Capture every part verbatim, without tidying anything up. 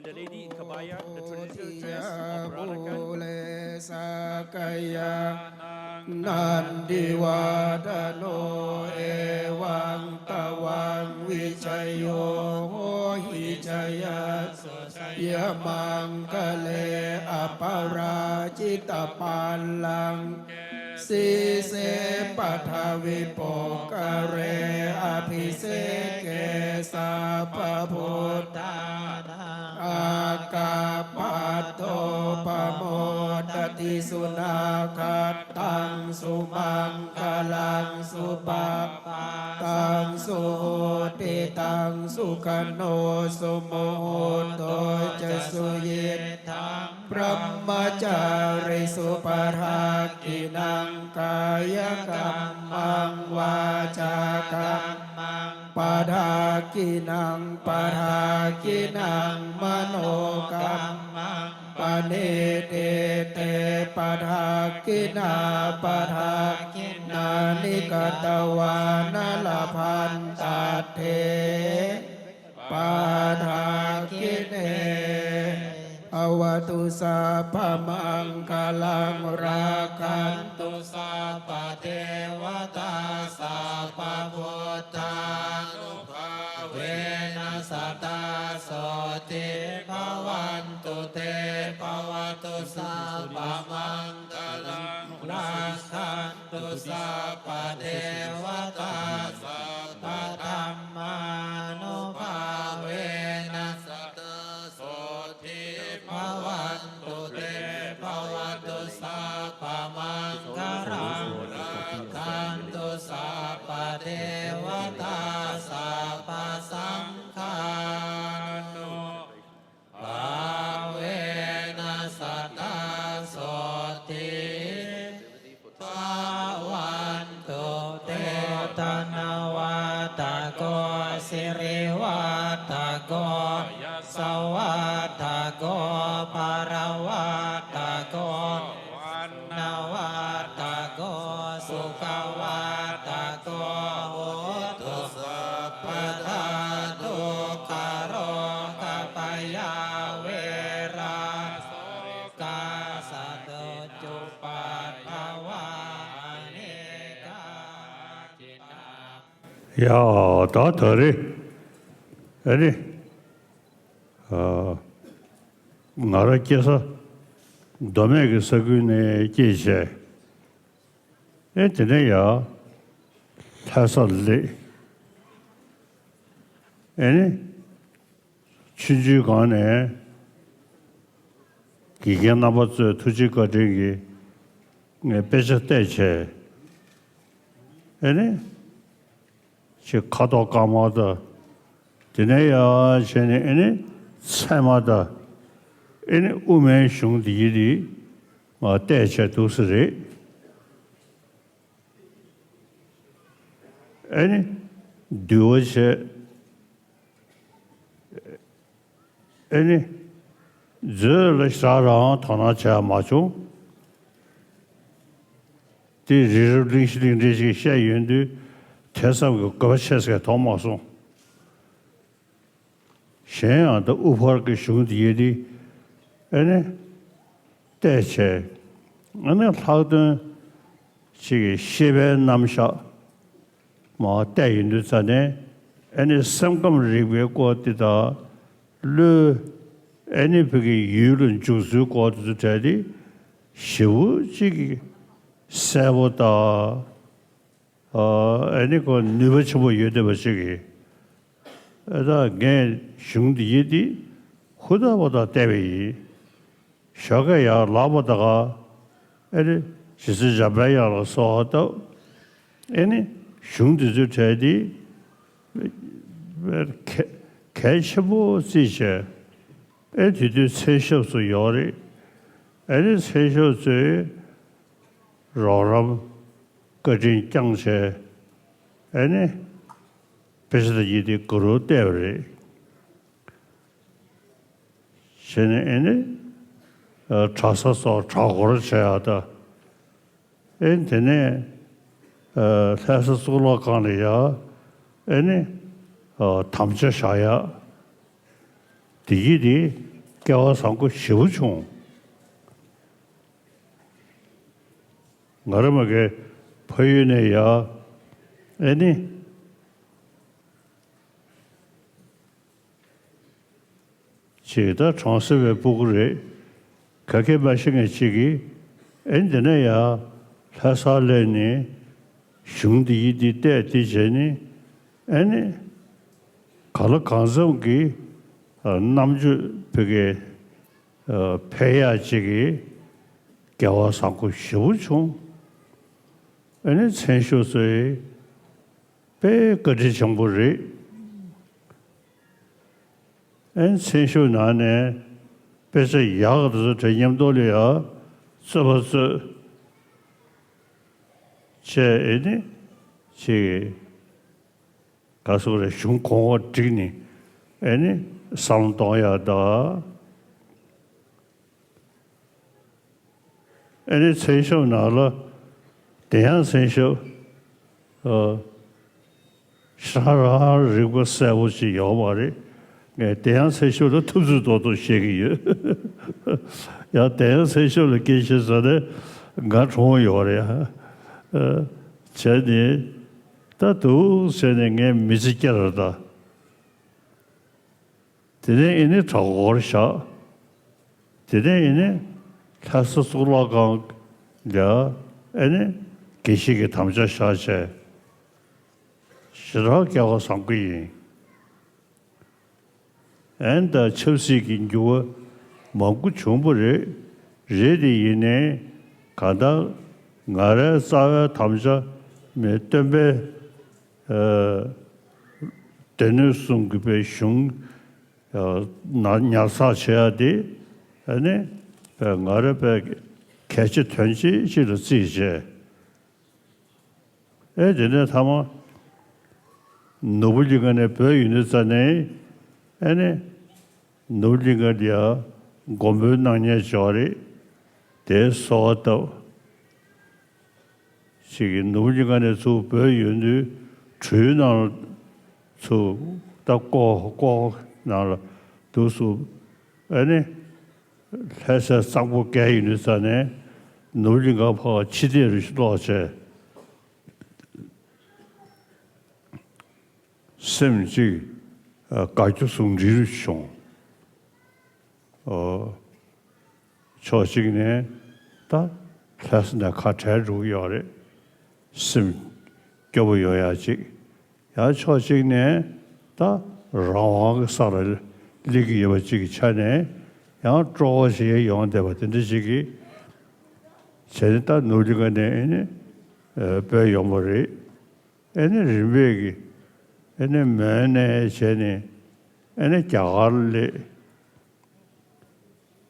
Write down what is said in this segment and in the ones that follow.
The lady in Kabaya, the traditional dress of Radhakan. Sakyānaṃ nandivaḍḍhano, evaṃ tvaṃ vijayo hohi, jayassu jayamaṅgale. Aparājitapallaṅke, sīse paṭhavipokkhare, abhiseke sabbabuddhānaṃ, aggappatto pamodati. Sunakkhattaṃ sumaṅgalaṃ, supabhātaṃ suhuṭṭhitaṃ, sukhaṇo sumuhutto ca, suyiṭṭhaṃ brahmacārisu. Padakkhiṇaṃ kāyakammaṃ, vācākammaṃ padakkhiṇaṃ, padakkhiṇaṃ manokammaṃ, paṇidhī te padakkhiṇā. Padakkhiṇāni katvāna, labhantatthe padakkhiṇe. Bhavatu sabbamaṅgalaṃ, rakkhantu sabbadevatā, sabbabuddhānubhāvena sadā sotthī bhavantu te. Bhavatu sabbamaṅgalaṃ, rakkhantu sabbadevatā, sabbadhammānubhāvena sadā sotthī bhavantu te. Bhavatu sabbamaṅgalaṃ, rakkhantu sabbadevatā, sabbasaṅghānubhāvena sadā sotthī bhavantu te. Dhanavaḍḍhako sirivaḍḍhako yasavaḍḍhako balavaḍḍhako vaṇṇavaḍḍhako sukhavaḍḍhako hotu sabbadā. Dukkharogabhayā verā sokā sattu cupaddavā anekā. ཡ། ད་ད་རེས་ཨ་ནི། ཨ། ང་རང་སྐྱེས་ས་མདོ་སྨད་ཀྱི་ས་ཁུལ་ནས་སྐྱེས་བྱས། ཨེ་དེ་ནས་ཡར་ལྷ་སར་སླེབས། ཨེ་ནི། ཆུང་ཆུང་སྒང་ནས་དགེ་རྒན་རྣམ་པ་ཚོའི་ཐུགས་རྗེ་བཀའ་དྲིན་གྱིས་ངས་དཔེ་ཆ་བལྟས་བྱས། ཨེ་ནི། ཅིག་ཁ་དོག་དཀར་དམར་དང་། དེ་ནས་ཡར་བྱས་ནས་ཨེ་ནི་ཚད་མ་དང་། ཨེ་ནི་དབུ་མའི་གཞུང་འདི་ཡི་འདི་ང་བལྟས་བྱས་འདུག་ས་རེད། ཨེ་ནི་འདུལ་བ་བྱས། ཨེ་ནི། མཛོད་ལ་ཞེ་དྲག་རང་དོ་སྣང་བྱས་མ་བྱུང་། དེ་རི་རབ་གླིང་བཞི་གླིང་ཕྲན་ཞིག་བཤད་ཡོང་དུས་དེ་ཙམ་གྱི་དགོས་པ་ཆེ་ཟེར་མཐོང་མ་སོང་། གཞན་ཡང་ད་དབུ་ཕར་གྱི་གཞུང་འདི་ཡི་འདི་ཨེ་ནི་བལྟས་བྱས། ཨེ་ནི་ལྷག་དོན་ཅིག་གི་ཤེས་པའི་རྣམ་གཞག་མར་བལྟས་ཡོང་དུས་ཙ་ནས། ཨེ་ནི་སེམས་ཁམས་རིག་པའི་སྐོར་འདི་དང་། བློའི་ཨེ་ནི་བོད་ཀྱི་ཡུལ་ལ་འཇུག་ཚུལ་སྐོར་དེ་ཚོ་གྲས་དེ་ཞེ་པོ་ཅིག་གི་གསལ་པོ་དང་། ཨ། ཨེ་ནི་ཁོ་ནུས་པ་ཆེན་པོ་ཡོད་བསྡད་པ་ཅིག་གིས། ཨེ་ད་ངས་གཞུང་འདི་ཡི་འདི་ཧུར་ཐག་པ་དང་བལྟས་པ་ཡིན། ཞོགས་ཀས་ཡར་ལངས་པ་དང་། ཨེ་ནི་རྗེ་བཙུན་འཇམ་དཔལ་དབྱངས་ལ་གསོལ་བ་བཏབ། ཨེ་ནི་གཞུང་འདི་ཚོའི་གྲས་འདི་གལ་གལ་ཆེན་པོ་བརྩིས་བྱས། ཨེ་དེ་དུས་མཚན་ཞབས་སུ་ཡོད་རེད། ཨེ་ནི་མཚན་ཞབས་ཚོས་རོགས་རམ་བཀའ་དྲིན་བསྐྱངས་བྱས། ཨེ་ནི་དཔེ་ཆ་དེ་ཡི་དེ་གུ་རུ་བལྟས་པ་རེད། བྱས་ནས་ཨེ་ནི་ཨ་གྲྭ་ས་སོགས་གྲྭ་སྐོར་བྱས་ཡག་དང་། ཨེ་དེ་ནས་ཨ་ལྷ་ས་གཙུག་ལག་ཁང་ལ་ཡ་ཨེ་ནི་ཨ་དམ་བཅའ་བཞག་ཡག་དེ་ཡི་དེ་ སྐལ་བ་བཟང་པོ་ཞེ་པོ་བྱུང་། ང་རང་མ་གི་ཕ་ཡུལ་ནས་ཡ་ཨེ་ནི། ཅིག་ད་གྲོང་གསེབ་པའི་སྤུ་གུ་རེད། ག་གེ་མ་ཤེས་མཁན་ཅིག་གིས་ཨེ་འདི་ནས་ཡ་ལྷ་སར་སླེབས་ནས་གཞུང་འདི་ཡིན་འདི་བལྟས་འདི་བྱས་ནས་ཨེ་ནི་ག་ལ་གང་འཚམ་གྱི་ཨ་རྣམ་དཔྱོད་བོད་སྐད་ཨ་འཕེལ་ཡག་ཅིག་གི་སྐལ་བ་བཟང་པོ་ཞེ་པོ་བྱུང་། ཨེ་ནི་མཚན་ཞབས་ཚོས་དཔེ་བཀའ་དྲིན་ཆེན་པོ་རེད། ཨེ་མཚན་ཞབས་ནང་ནས་དཔེ་ཆ་ཡག་ག་དེ་ཚོ་དེ་མཉམ་དུ་ལ་ཡ་རྩོད་པ་རྩོད་བྱས་ཨེ་ནི་ཅིག་ག་སོགས་རེ་གཞུང་གོང་འོག་བསྒྲིགས་ནས་ཨེ་ནི་བསམ་བློ་གཏོང་ཡག་ད། ཨེ་ནི་མཚན་ཞབས་ནང་ལ་དེ་ཡང་མཚན་ཞབས་ཨ་ཧྲ་ར་རིག་པ་གསལ་པོ་ཞིག་ཡོད་མ་རེད། ངས་དེ་ཡང་མཚན་ཞབས་ལ་ཐུབ་ཚོད་ཏོག་ཏོག་བཤད་ཀྱི་ཡོད། ཡང་དེ་ཡང་མཚན་ཞབས་ལ་སྐད་ཆ་ཟ་ནས་ང་གྲོངས་ཡོད་རེད་ཨ། བྱས་ནས་ད་འདུག་ཟེར་ནས་ངས་མི་ཚེ་བསྐྱལ་ར་ད། དེ་ནས་ཨེ་ནི་གྲྭ་སྐོར་བཞག་དེ་ནས་ཨེ་ནི་ལྷ་ས་གཙུག་ལག་ཁང་ལ་ཨེ་ནི་དགེ་བཤེས་ཀྱི་དམ་བཅའ་བཞག་བྱས། ཞེ་དྲག་སྐལ་བ་བཟང་པོ་ཡིན། ཨེ་ནི་ད་ཆབ་སྲིད་ཀྱི་འགྱུར་བ་མང་པོ་བྱུང་བ་རེད། རེད་དེ་ཡིན་ནའི་གང་ལྟར་ང་རའི་རྩ་བའི་དམ་བཅའ་མི་སྟོན་པའི་ཨ་སྡེ་སྣོད་གསུམ་གྱི་པའི་གཞུང་ཨ་ན་ཉར་ཚགས་བྱེད་ཡ་དེ་ཨ་ནི་པའི་ང་རའི་པའི་གལ་ཆེ་དོན་ཆེ་ཅིག་ལ་བརྩིས་བྱས། ཨེ་དེ་ནས་མཐའ་མ་ནོར་བུ་གླིང་ག་ནས་བྲོས་ཡོང་དུས་ཙ་ནས་ཨེ་ནི། ནོར་གླིང་ག་ལ་ཡ་མགོན་པོའི་སྣང་བརྙན་ཅིག་ཡོད་རེད། དེའི་གསོལ་བ་བཏབ། ཅིག་གིས་ནོར་གླིང་ག་ནས་ཚུར་བྲོས་ཡོང་དུས་གྲུའི་ནང་ལ་ཚུར་ད་ཀོ་ཀོ་ནང་ལ་འདུག་སུ་ཨ་ནི་ལྷ་སའི་གཙང་པོ་བརྒལ་ཡོང་དུས་ཙ་ནས་ནོར་གླིང་ག་ཕར་ཕྱི་བལྟས་རུ་ཞིག་ལོག་བྱས། སེམས་གཅིག་དགའ་སྐྱོ་ཟུང་འབྲེལ་བྱུང་། ཕྱོགས་གཅིག་ནས་ད་ལྷ་ས་ནས་ཁ་བྲལ་འགྲོ་གི་ཡོད་རེད། སེམས་སྐྱོ་པོ་ཡོད་ཡ་གཅིག་ཡང་ཕྱོགས་གཅིག་ནས་ད་རང་དབང་གི་ས་ལ་སླེབས་ཀྱི་ཡོད་པ་གཅིག་གི་ཆ་ནས་ཡང་སྤྲོ་བ་ཞིག་ཡོང་བསྡད་པ་དེ་འདྲ་ཞིག་གིས་བྱས་ནས་ད་ནོར་གླིང་ག་ནས་ཨེ་ནི་བྲོས་ཡོང་བ་རེད། ཨེ་ནི་རིམ་པས་ཀྱི་ཨེ་ནི་མོན་ནས་བྱས་ནས་ཨེ་ནི་རྒྱ་གར་སླེབས།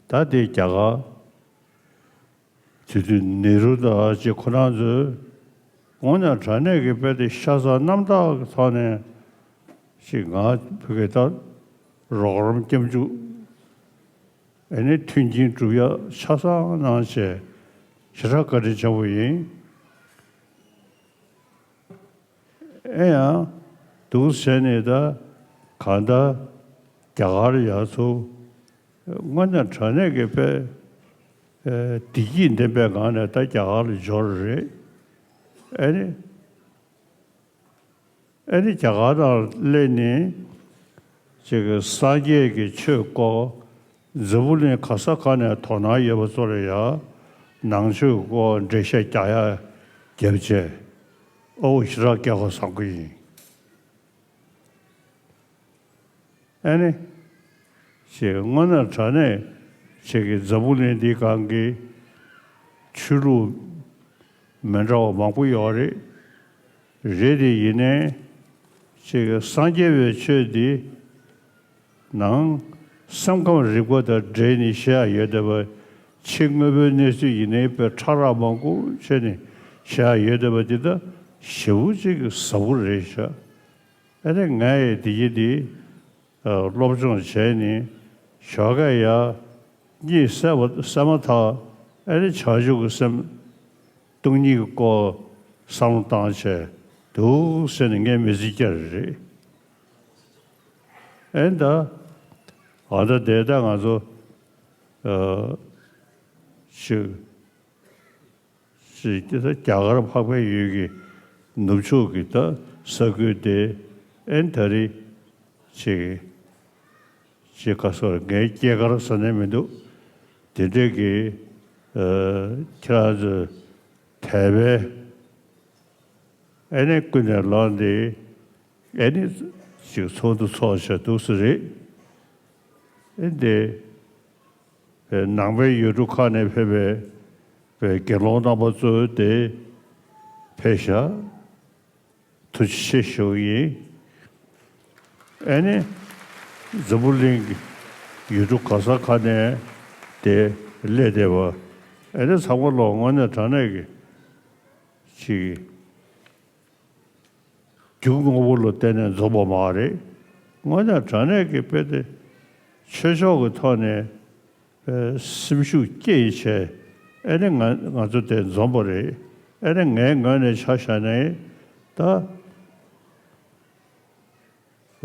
ད་དེ་རྒྱ་གར་དེ་དུས་ནེ་རུ་དང་ཅིག་ཁོ་རང་ཚོས་དངོས་གནས་དྲང་གནས་ཀྱི་དཔེ་དེ་ཤ་ཚ་རྣམ་དག་གི་ཐོག་ནས་ཅིག་ང་བོད་སྐད་ད་རོགས་རམ་སྐྱབས་འཇུག་ཨེ་ནི་མཐུན་རྐྱེན་སྒྲུབ་ཡ་ཆ་ཚང་གནང་བྱས་ཞེ་དྲག་བཀའ་དྲིན་ཆེན་པོ་ཡིན། ཨེ་ཡང་འདུག་ཟེར་ནས་ད་གང་ལྟར་རྒྱ་གར་ཡར་ཚུར་དངོས་གནས་དྲང་གནས་ཀྱི་དཔེ་བདེ་སྐྱིད་ལྡན་པའི་ངང་ནས་ད་རྒྱ་གར་ལ་འབྱོར་རེད། ཨེ་ནི་ཨེ་ནི་རྒྱ་གར་ནང་སླེབས་ནས་ཅིག་སངས་རྒྱས་ཀྱི་ཆོས་སྐོར་འཛམ་བུ་གླིང་ག་ས་ག་ནས་དོ་སྣང་ཡོད་པ་ཚོ་ལ་ཡང་ནང་ཆོས་སྐོར་འགྲེལ་བཤད་རྒྱག་ཡ་རྒྱབ་བྱས། ཨོ་ཞེ་དྲག་སྐལ་བ་བཟང་པོ་ཡིན། ཨ་ནི། ཅིག་དངོས་གནས་དྲང་གནས་ཅིག་གི་འཛམ་བུ་གླིང་འདིའི་སྒང་གི་ཆོས་ལུགས་མི་འདྲ་བ་མང་པོ་ཡོད་རེད། རེད་དེ་ཡིན་ནའི་ཅིག་སངས་རྒྱས་པའི་ཆོས་འདི་ནང་སེམས་ཁམས་རིག་པ་དང་འབྲེལ་ནས་བཤད་ཡ་ཡོད་བསྡད་པ། ཕྱི་དངོས་པོའི་གནས་ཚུལ་ཡིན་ནའི་དཔེ་ཕྲ་རགས་མང་པོ་བྱས་ནས་བཤད་ཡ་ཡོད་བསྡད་པ་འདི་ད་ཞེ་པོ་ཅིག་ཟབ་པོ་རེད་ཤག་ཨ་ནི་ངས་འདི་ཡི་འདི་སློབ་སྦྱོང་བྱས་ནས་ཞོགས་ཀས་ཡར་གཉིད་སད་པ་སད་མ་ཐག་ཨ་ནི་བྱང་ཆུབ་ཀྱི་སེམས་སྟོང་ཉིད་ཀྱི་སྐོར་བསམ་བློ་བཏང་བྱས་འདུག་ཟེར་ནས་ངས་མི་ཚེ་བསྐྱལ་རེད། ཨེ་ད། ཨ་ད་དེ་ད་ང་ཚོ་ ཨ་ཅིག་ཅིག་དེ་ད་རྒྱ་གར་འཕགས་པའི་ཡུལ་གྱི་ནུབ་ཕྱོགས་ཀྱི་ད་ས་ཁུལ་དེ་ཨེ་ད་རེས་ཅིག་ཅིག་ག་སོ་ངའི་སྐྱེས་སྐར་ཟེར་ནས་མི་འདུག་དེ་འདྲས་ཀྱི་ཨ་ཁྱེད་རང་ཚོས་དད་པའི་ཨེ་ནས་ཀུན་ནས་ལངས་ཏེ་ཨེ་ནི་ཅིག་ཚོགས་འདུ་ཚོགས་བྱས་འདུག་སེ་རེད། ཨེ་འདི་ནང་པའི་ཡུལ་གྲུ་ཁག་ནས་ཕེབས་པའི་པའི་དགེ་སློང་རྣམ་པ་ཚོ་དེ་ཕེབས་ཤག་ཐུགས་རྗེ་ཆེ་ཞུ་གི་ཡིན། ཨེ་ནི་འཛམ་བུ་གླིང་གི་ཡུལ་གྲུ་ག་ས་ག་ནས་དེ་སླེབས་བསྡད་པ་ཨེ་ནི་ཚང་མ་ལོ་དངོས་གནས་དྲང་གནས་ཀྱི་ཅིག་རྒྱུ་དངོས་པོ་ལ་བརྟེན་ནས་འཛོམས་པ་མ་རེད། དངོས་གནས་དྲང་གནས་ཀྱི་དཔེ་དེ་ཆོས་ཕྱོགས་ཀྱི་ཐོག་ནས་ཨེ་སེམས་ཤུགས་སྐྱེད་བྱས་ཨེ་ནི་ང་ང་ཚོ་དེ་འཛོམས་པ་རེད། ཨེ་ནི་ངའི་ངོས་ནས་ཆ་བཞག་ནས་ད་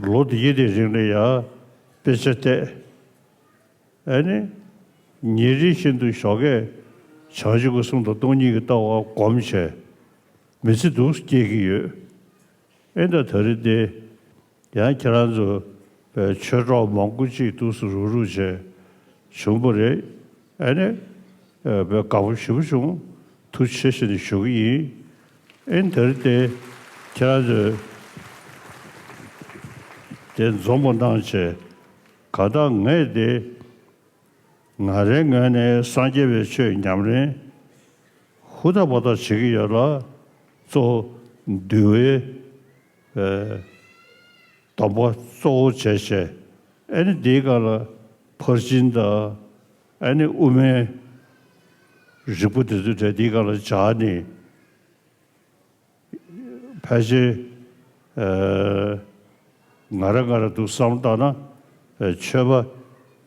ལོ་འདི་ཡི་དེ་རིང་ལ་ཡ་དཔེ་ཆ་བལྟས། ཨེ་ནི། ཉིན་རེ་བཞིན་དུ་ཞོགས་ཀས་བྱང་ཆུབ་ཀྱི་སེམས་དང་སྟོང་ཉིད་ཀྱི་ལྟ་བ་སྒོམ་བྱས། མི་ཚེ་འདུག་སྐྱེལ་གྱི་ཡོད། ཨེ་ད་ད་རེས་དེ་ཡང་ཁྱེད་རང་ཚོ་པའི་ཆོས་གྲོགས་མང་པོ་ཅིག་འདུག་སེ་རུག་རུག་བྱས་བྱུང་པ་རེད། ཨེ་ནི། པའི་དགའ་པོ་ཞེ་པོ་བྱུང་། ཐུགས་རྗེ་ཆེ་ཞེས་ནས་ཞུ་གི་ཡིན། ཨེ་ནི་ད་རེས་དེ་ཁྱེད་རང་ཚོས་དེ་འཛོམས་པོ་གནང་བྱས། གང་ལྟར་ངས་དེ་ང་རའི་ངོས་ནས་སངས་རྒྱས་པའི་ཆོས་ཉམས་ལེན་ཧུར་ཐག་འབད་ཐག་བྱེད་ཀྱི་ཡོད་ལ། གཙོ་བོ་འདུལ་བའི་ཨེ་སྡོམ་པ་གཙོ་བོ་བྱས་བྱས། ཨེ་ནི་འདིའི་སྒང་ལ་ཕར་ཕྱིན་དང་ཨེ་ནི་དབུ་མའི་རིགས་པ་དེ་ཚོ་གྲས་འདིའི་སྒང་ལ་སྦྱར་ནས། ཕལ་ཆེར་ཨ་ང་རང་ང་རང་འདུག་བསམ་བཏང་ན་ཨ་ཆོས་པ་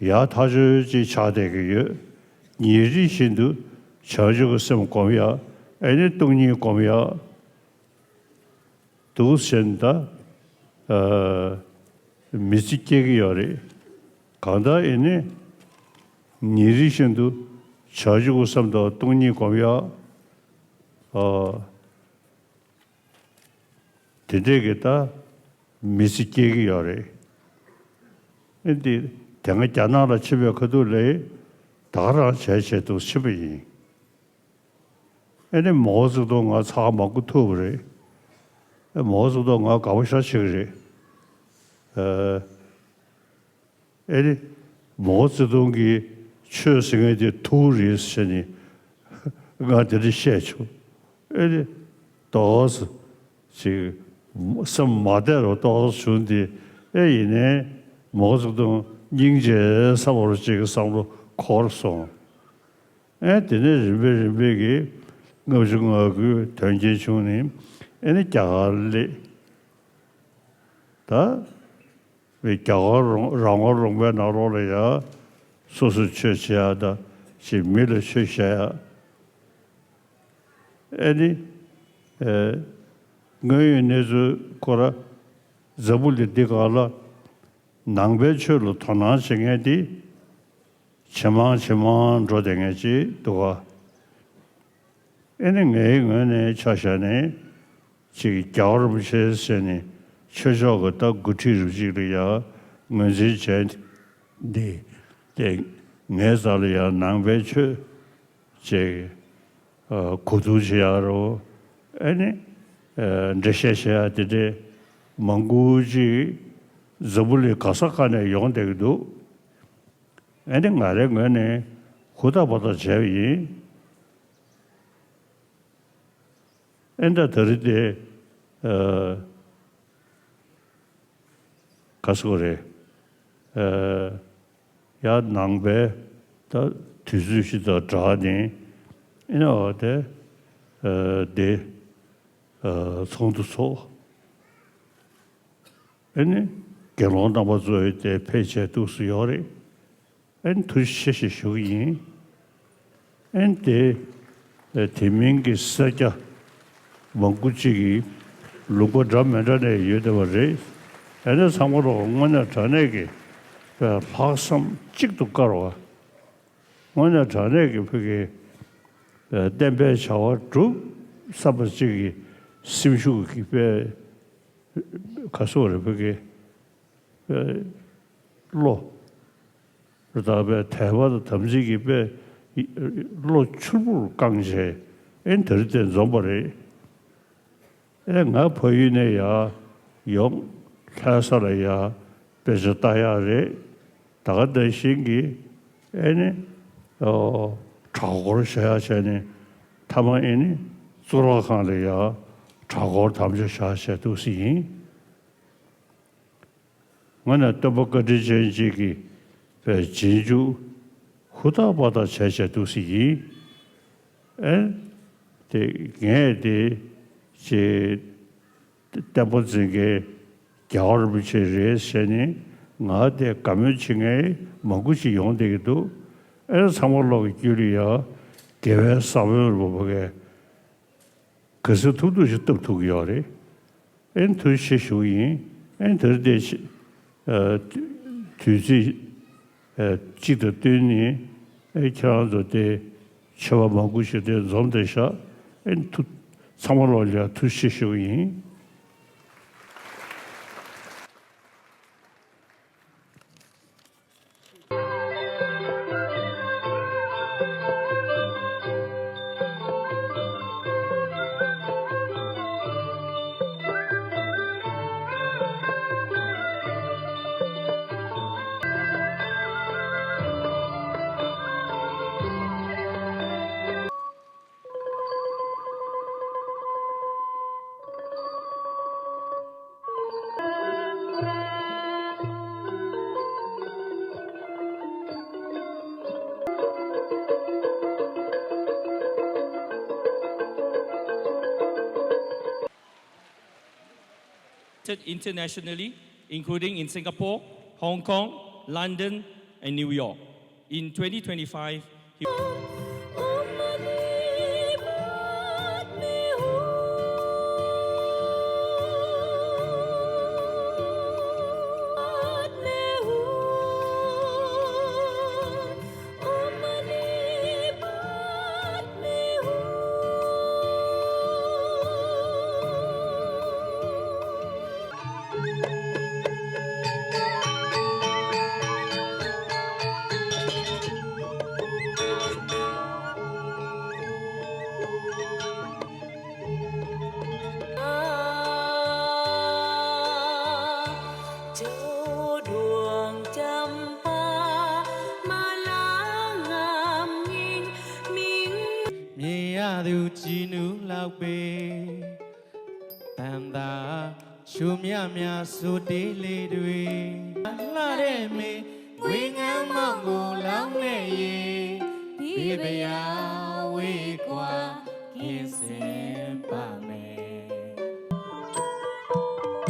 ཡག་ཐག་ཆོད་ཅིག་ཆགས་བསྡད་ཀྱི་ཡོད། ཉིན་རེ་བཞིན་དུ་བྱང་ཆུབ་ཀྱི་སེམས་སྒོམ་ཡག་ཨེ་ནི་སྟོང་ཉིད་སྒོམ་ཡག་འདུག་ཟེར་ན་ད་ཨ་མི་ཚེ་སྐྱེལ་གྱི་ཡོད་རེད། གང་ལྟར་ཨེ་ནི་ཉིན་རེ་བཞིན་དུ་བྱང་ཆུབ་ཀྱི་སེམས་དང་སྟོང་ཉིད་སྒོམ་ཡག་ཨ། དེ་འདྲས་ཀྱི་ད་མི་ཚེ་སྐྱེལ་གྱི་ཡོད་རེད། ཨེ་འདི་དེ་སྔ་རྒྱ་ནག་ལ་ཕྱིན་པའི་ཁ་ཐུག་ལ་ད་ག་རང་བྱས་བྱས་འདུག་ཕྱིན་པ་ཡིན། ཨེ་ནི་མའོ་ཙེ་ཏུང་ང་ཚ་མང་པོ་ཐུག་པ་རེད། ཨེ་མའོ་ཙེ་ཏུང་ང་དགའ་པོ་ཞེ་དྲག་བྱེད་ཀྱི་རེད། ཨེ། ཨེ་ནི། མའོ་ཙེ་ཏུང་གིས་ཆོས་ཟེར་མཁན་དེ་ཐུག་རེད་ཟེར་ནས་ང་དེ་འདྲ་བཤད་བྱུང་། ཨེ་ནི། ཏོག་ཙམ་ཅིག་སེམས་མ་བདེ་རུ་ཏོག་ཙམ་བྱུང་སྟེ། ཨེ་ཡིན་ནའི་མའོ་ཙེ་ཏུང་སྙིང་རྗེ་ས་བོར་ཅིག་བསམ་བློ་འཁོར་སོང་། ཨེ་དེ་ནས་རིམ་པས་རིམ་པས་ཀྱིས་ལྔ་བཅུ་ང་དགུ་དོན་རྐྱེན་བྱུང་ནས་ཨེ་ནི་རྒྱ་གར་སླེབས། ད། བའི་རྒྱ་གར་རོང་རང་དབང་ལུང་པའི་ནང་ལོགས་ལ་ཡང་སོ་སོས་ཆོས་བྱེད་ཡག་དང་ཅིག་མི་ལ་ཆོས་བཤད་ཡག་ཨེ་ནི། ཨེ། དངོས་ཡོད་གནས་ཚུལ་ཁོ་ར་འཛམ་བུ་གླིང་འདི་སྒང་ལ་ནང་པའི་ཆོས་ལ་དོ་སྣང་བྱེད་མཁན་དེ་ཇེ་མང་ཇེ་མང་འགྲོ་བསྡད་མཁན་ཅིག་འདུག་ག་ཨེ་ནི་ངའི་ངོས་ནས་ཆ་བཞག་ནས་ཅིག་རྒྱལ་བ་རིན་པོ་ཆེ་ཟེར་ནས་ཆོས་ཕྱོགས་ཀྱི་ད་འགོ་ཁྲིད་རུ་ཅིག་ལ་ཡང་ངོས་འཛིན་བྱས་འདི་དེ་ངའི་རྩ་ལ་ཡང་ནང་པའི་ཆོས་ཅིག་གོ་བསྡུར་བྱེད་ཡག་རོ། ཨེ་ནི་འགྲེལ་བཤད་བྱེད་ཡག་དེ་འདྲའི་མང་པོ་ཅིག་འཛམ་བུ་གླིང་ག་ས་ག་ནས་ཡོང་བསྡད་ཀྱི་འདུག་ཨེ་ནི་ང་རའི་ངོས་ནས་ཧུར་ཐག་འབད་ཐག་བྱས་པ་ཡིན། ཨེ་འདྲ་ད་རེས་དེ་ཨ་ག་ཟེར་དགོས་རེད། ཨ་ཡར་ནང་པའི་ད་དུས་ཚོད་ཞིག་དང་སྦྲགས་ནས་ཨེ་ནི་འོ་དེ་ཨ་དེ་ཨ་ཚོགས་འདུ་ཚོགས། ཨེ་ནི་དགེ་སློང་རྣམ་པ་ཚོ་དེ་ཕལ་ཆེར་འདུག་སེ་ཡོད་རེད། ཨེ་ནི་ཐུགས་རྗེ་ཆེ་ཞེས་ཞུ་གི་ཡིན། ཨེ་ནི་དེ་དེ་མིན་གྱི་སེར་སྐྱ་མང་པོ་ཅིག་གིས་ལུང་པ་འདྲ་མི་འདྲ་ནས་ཡོད་བསྡད་པ་རེད། ཨེ་ནི་ཚང་མ་ལོག་དངོས་གནས་དྲང་གནས་ཀྱི་ལྷག་བསམ་གཅིག་ཏུ་དཀར་བ། དངོས་གནས་དྲང་གནས་ཀྱི་བོད་ཀྱི་བསྟན་པའི་བྱ་བ་སྒྲུབ་བསམ་པ་གཅིག་གི་སེམས་ཤུགས་ཀྱི་དཔེ་ག་སོགས་རེད། བོད་ཀྱི་བློ་རེད། ད་དཔེ་དད་པ་དང་དམ་ཚིག་གི་དཔེ་བློ་ཕྱུར་བུར་བསྐངས་བྱས་ཨེ་དེ་རིང་དེ་འཛོམས་པ་རེད། ཨེ་ང་ཕ་ཡུལ་ནས་ཡར་ཡོང་ལྷ་ས་ལ་ཡར་དཔེ་ཆ་ལྟ་ཡག་རེད། ད་ག་ནང་བཞིན་གྱི་ཨེ་ནི་གྲྭ་སྐོར་བྱ་ཡག་བྱས་ནས་མཐའ་མ་ཨེ་ནི་གཙུག་ལག་ཁང་ལ་ཡར་གྲྭ་སྐོར་དམ་བཅའ་བཞག་བྱས་འདུག་སེ་ཡིན། ང་ནི་སྟོན་པ་བཀའ་དྲིན་ཅན་གཅིག་གི་རྗེས་འཇུག་ཧུར་ཐག་པ་ཐག་བྱས་བྱས་འདུག་སེ་ཡིན། ཨེ། དེ་ངས་དེ་ཅེས་བསྟན་པ་འཛིན་མཁན་རྒྱལ་བ་རིན་པོ་ཆེ་རེད་ཟེར་ནས་ང་དེ་དགའ་མོས་བྱེད་མཁན་མང་པོ་ཞིག་ཡོང་བསྡད་ཀྱི་འདུག་ཨེ། ཚང་མ་ལོག་གི་རྒྱུད་ལ་ཡ་དགེ་བའི་ས་བོན་རུ་བ་གས། ག་ཚོད་ཐུབ་ཐུབ་ཞིག་བཏབ་ཐུབ་ཀྱི་ཡོད་རེད། ཨེ་ཐུགས་རྗེ་ཆེ་ཞུ་གི་ཡིན། ཨེ་དེར་བལྟས་ཤིག་ཨ། དུས་ཚིགས་ཨ། གཅིག་དང་བསྟུན་ནས་ཨེ་ཁྱེད་རང་ཚོ་དེ་ཆེ་བ་མང་པོ་ཞིག་དེ་འཛོམས་བསྡད་ཤག་ཨེ་ཐུགས་ཚང་མ་ལོག་ལ་ཐུགས་རྗེ་ཆེ་ཞུ་གི་ཡིན། Internationally, including in Singapore, Hong Kong, London, and New York. In twenty twenty-five, he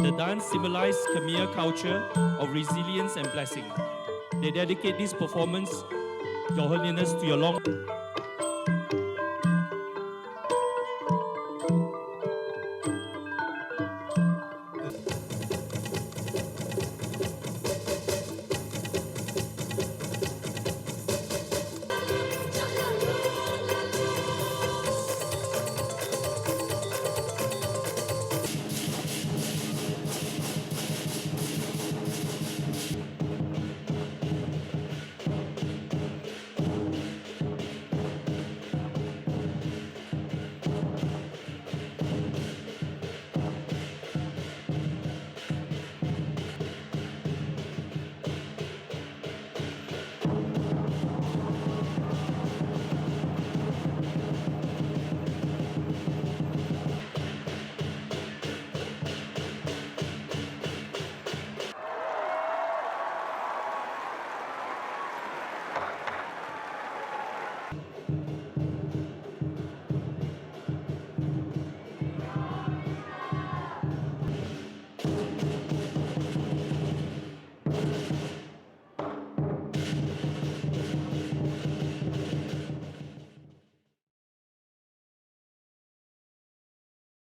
The dance symbolizes Khmer culture of resilience and blessing. They dedicate this performance, Your Holiness, to your long